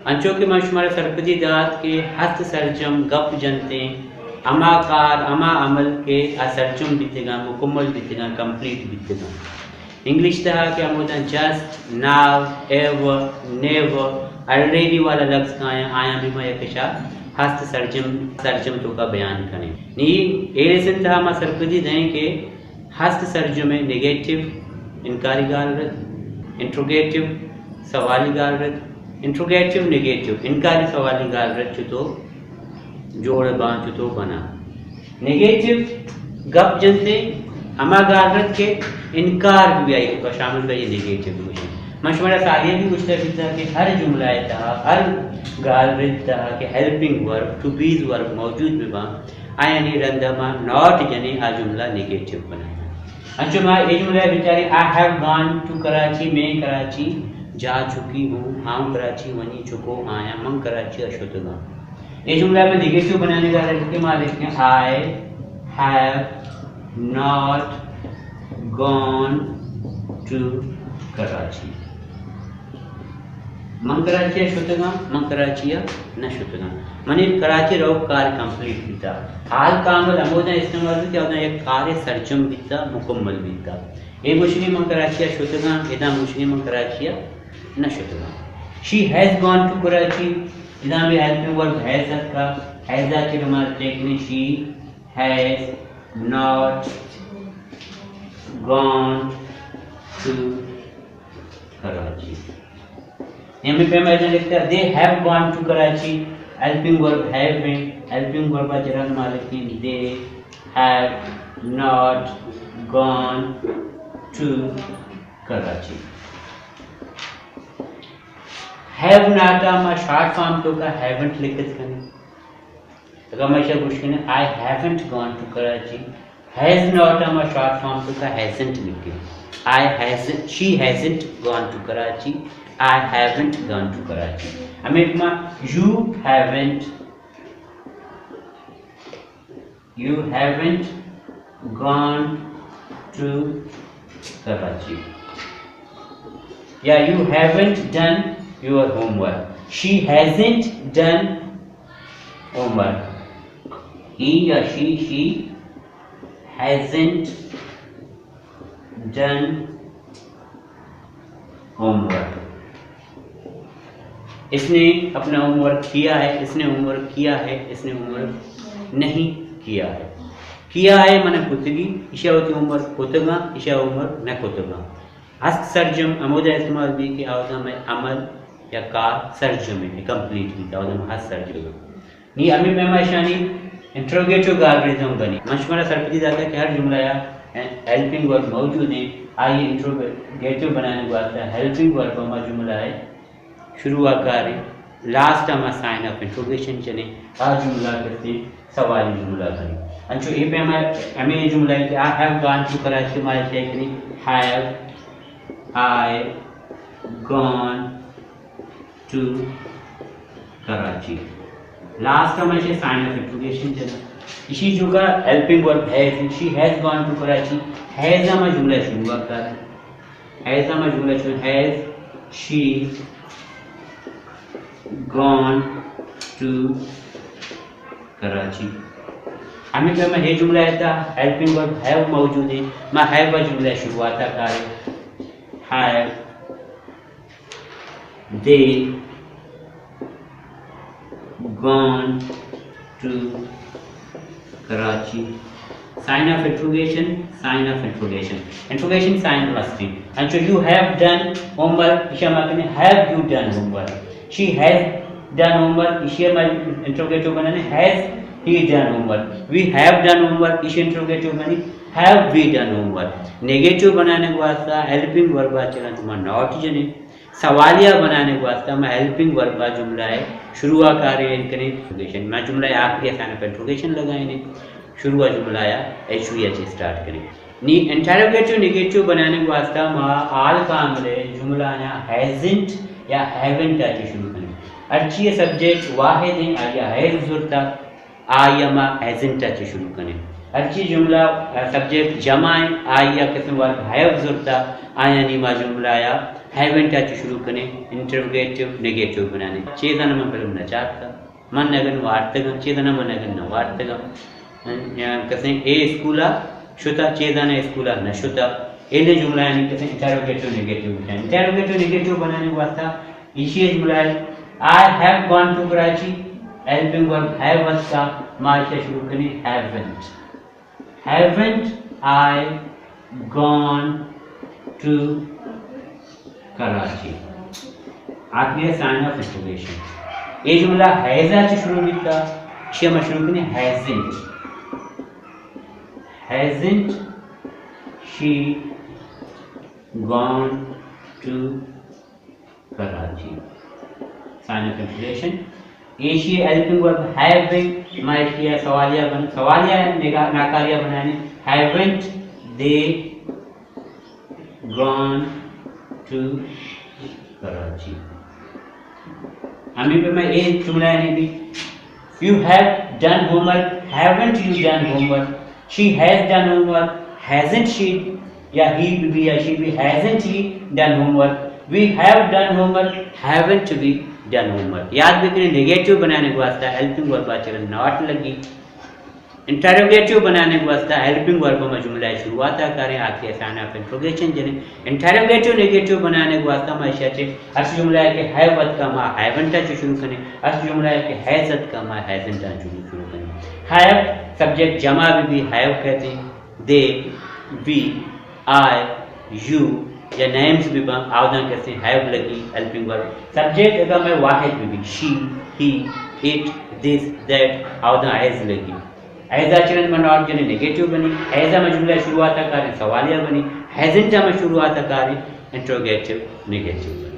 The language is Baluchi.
انچو کہ من شمارا سرپدی دات کہ ہست سرجم گپ جنتیں ہما کار، ہما عمل کہ آ سرجم بیتگاں، مکمل بیتگاں، کمپلیٹ بیتگاں۔ انگلش تہا کہ ہموداں just, now, ever, never, already والا لفظ کایاں، آیاں بھی ما یکشا ہست سرجم، سرجم توکا بیان کنیں۔ نی اے لیسن تہا ما سرپدی دیں کہ ہست سرجم ء نیگیٹو، انکاری گالرد، انٹروگیٹو، سوالی گالرد، انٹروگیٹو نیگیٹو، انکاری سوالی گالرد چتو جوڑ باں، چتو بناں۔ نیگیٹو گپ جنتے ہما گالرد کہ انکار بھی آئی توکا شامل بہ، یہ نیگیٹو گوشیں۔ من شمارا ساری بھی گوشتہ بیتا کہ ہر جملہ ء تہا، ہر گالرد تہا کہ ہیلپنگ ورب، ٹو بیز ورب موجود بہ باں، آیانی رندا ما ناٹ جنیں، آ جملہ نیگیٹو بنائیں۔ انچو ما اے جملہ بچاریں، I have gone to Karachi، میں کراچی جا چکی ہوں، آؤں کراچی ونی چکو آیاں، من کراچی ء شتگاں۔ اے جملہ میں نیگیٹو بنانے کا لکھیں، ما لکھیں، I have not gone to Karachi۔ من کراچی ء شتگاں، من کراچی ء نہ شتگاں۔ منی کراچی روک کار کمپلیٹ بیتا۔ حال کامل ہمودا استعمال بیتا، اودا یک کار سرجم بیتا، مکمل بیتا۔ اے گوشگی من کراچی ء شتگاں، ادا گوشگی من کراچی ء نہ شتگاں۔ She has gone to Karachi، ادا میں ہیلپنگ ورب ہیز اتکا، ہیز ء چہ ما چیک کنیں، she has not gone to Karachi۔ ہمے پیما ادا لکھتا، they have gone to Karachi، helping verb have ہیں، ہیلپنگ ورب ء چہ رند ما لکھیں، they have not gone to Karachi۔ Have not ء ما شارٹ فارم توکا ہیونٹ لکھت کنیں۔ اگاں ما ایشاں گوش کنیں، I haven't gone to Karachi، has not ء ما شارٹ فارم توکا ہیزنٹ لکھیں۔ I hasn't، she hasn't gone to Karachi، I haven't gone to Karachi۔ ہمے ما، you haven't، you haven't gone to Karachi۔ یا you haven't done your homework۔ She hasn't done homework۔ He یا she، she hasn't done homework۔ اس نے اپنا ہوم ورک کیا ہے، اس نے ہوم ورک کیا ہے، اس نے ہوم ورک نہیں کیا ہے۔ کیا ہے معنی کتگی، ایشا وتی ہوم ورک کتگاں، ایشا ہوم ورک نہ کتگاں۔ ہست سرجم ہمودا استعمال بی کہ آودا مئے عمل یا کار سرجم ہے، کمپلیٹ بیتا، آودا مئے ہست سرجم ہے۔ نی ہمے پیما اشانی انٹروگیٹو گالرد ہم بنی۔ من شمارا سرپدی داتا کہ ہر جملہ یا ہیلپنگ ورب موجود ہیں، آئی انٹروگیٹو بنانے واسطہ ہیلپنگ ورب ہما جملہ ہے شروع ء کاریں، لاسٹ ء ما سائن آف انٹروگیشن چنیں، آ جملہ کسے سوالی جملہ کنیں۔ انچو اے پیما ہمے جملہ ہے کہ I have gone to Karachi، ما چیک کنیں، have I gone to Karachi۔ Last ء ما ایشی سائن آف انٹروگیشن چنا۔ ایشی چوکا ہیلپنگ ورب has, she has gone to Karachi، has ء ما جملہ شروع کاریں۔ ہیز ء ما جملہ چون، has she gone to Karachi۔ ہمیں پہ ما ہے جملہ ہے تا ہیلپنگ ورب ہیو موجود ہے، ما ہیو ء جملہ شروعات ء کاریں۔ Have they gone to Karachi؟ Sign of interrogation, sign of interrogation. Interrogation sign must be. انچو you have done homework، ایشی ء ما کنیں، have you done homework؟ She has done homework، ایشی ء ما انٹروگیٹو بنانے، has he done homework؟ We have done homework، ایشی انٹروگیٹو بنی، have we done homework؟ Negative بنانے واسطہ ہیلپنگ ورب ء چہ رند ما ناٹ جنیں۔ سوالیہ بنانے واسطہ ما ہیلپنگ ورب ء جملہ ء شروع ء کاریں کنیں۔ انٹروگیشن، ما جملہ ء آخری ء سائن آف انٹروگیشن لگائیں، شروع ء جملہ ء ایچ وی ء چہ اسٹارٹ کنیں۔ نی انٹروگیٹو نیگیٹو بنانے واسطہ ما آل کامل ء جملہ ء ہیزنٹ یا ہیونٹ ء چہ شروع کنیں۔ ہرچی ء سبجیکٹ واحد ہیں، آئی ء ہیز زرتا، آئی ء ما ہیزنٹ ء چہ شروع کنیں۔ ہرچی جملہ، آ، سبجیکٹ جمع ایں، آئی ء قسم ورب ہیو زرتا، آیانی ما جملہ ء ہیونٹ ءَ چہ شروع کنیں، انٹروگیٹو نیگیٹو بنانے۔ چیزاں من بلم نہ چارتگ، من نگن وارتگاں، چیزاں من نگن نہ وارتگاں۔ یا کسیں اے اسکول ءَ شتا، چیزاں اسکول ءَ نہ شتا۔ ایلے جملہ یعنی کسیں انٹروگیٹو نیگیٹو بنانے۔ انٹروگیٹو نیگیٹو بنانے واسطہ ایشی جملہ ہے، I have gone to Karachi, helping verb have اتکا، ما ایشی شروع کنیں haven't. Haven't I gone to Karachi? آخری سائن آف انٹروگیشن۔ اے جملہ ہیز ءَ چہ شروع بیتا، چیا ما شروع کنیں hasn't. Hasn't she gone to Karachi. Sign of interrogation. ایشی ہیلپنگ ورب ہیو بن، ما ایشی سوالیہ بن، سوالیہ نگا-، ناکاریہ بنانے۔ Haven't they gone to Karachi? ہمیں پہ میں اے جملہ نہیں بھی، You have done homework, haven't you done homework? She has done homework, hasn't she? یا ہی بہ بی یا شی بہ be, hasn't he done homework? We have done homework, haven't we done homework? یاد بکنیں، نیگیٹو بنانے کے واسطہ ہیلپنگ ورب ءَ چہ رند ناٹ لگی۔ انٹروگیٹو بنانے کے واسطہ ہیلپنگ ورب ءَ ما جملہ شروعات ءَ کاریں، آخری سائن آف انٹروگیشن جنیں۔ انٹروگیٹو نیگیٹو بنانے کے واسطہ ما ایشی ءَ چہ ہر جملہ کہ ہیو اتکا ما ہیونٹ ءَ چہ شروع کنیں، ہر جملہ کہ ہیز اتکا ما ہیزنٹ ءَ چہ شروع کنیں۔ ہیو سبجیکٹ جمع بہ بی، ہیو کہتے ہیں، they, we, I, you یا نیمز بہ باں، آوداں کسیں ہیو لگی ہیلپنگ ورب۔ سبجیکٹ اگاں میں واحد بہ بی، she, he, it, this, that، آوداں ہیز لگی۔ ہیز ءَ چہ رند ما ناٹ جنیں، نیگیٹو بنی۔ ہیز ءَ ما جملہ شروعات ءَ کاریں، سوالیہ بنی۔ ہیزنٹ ءَ ما شروعات ءَ کاریں، انٹروگیٹو نیگیٹو بنی۔